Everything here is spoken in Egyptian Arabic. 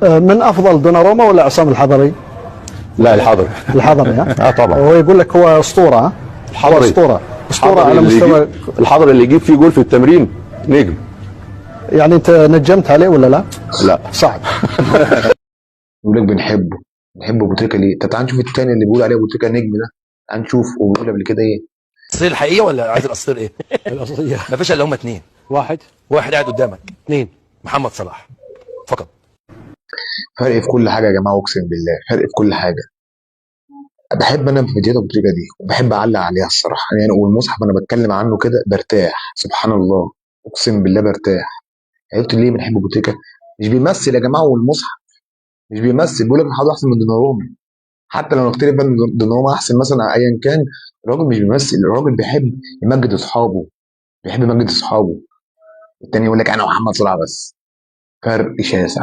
من افضل، دوناروما ولا عصام الحضري؟ لا، الحضري. الحضري، ها؟ اه طبعا. هو يقول لك هو اسطوره، ها؟ الحضري. اسطوره، اسطورة الحضري على اللي مستوى الحضري اللي يجيب فيه جول في التمرين نجم. يعني انت نجمت عليه ولا لا؟ لا. صعب. يقول لك بنحبه، بنحب ابو تريكه ليه؟ طب تعال نشوف التاني اللي بيقول عليه ابو تريكه نجم ده، تعال نشوف هو بيقول قبل كده ايه. الاساطير الحقيقية ولا عايز الاساطير ايه؟ الأساطير. ما فيش الا هم اثنين. واحد. واحد قاعد قدامك. اثنين. محمد صلاح فقط. فرق في كل حاجة يا جماعه، اقسم بالله فرق في كل حاجه. بحب انا في فيديوهات ابو تريكه دي وبحب اعلق عليها الصراحه، يعني والمصحف انا بتكلم عنه كده برتاح، سبحان الله، اقسم بالله برتاح. عرفت ليه بنحب ابو تريكه؟ مش بيمثل يا جماعه، والمصحف مش بيمثل، بيقول لك الحضري احسن من دوناروما، حتى لو نختلف بقى إن دوناروما احسن مثلا، ايا كان، الراجل مش بيمثل، الراجل بيحب يمجد اصحابه، بيحب يمجد اصحابه. التاني يقول لك انا محمد صلاح بس. فرق شاسع.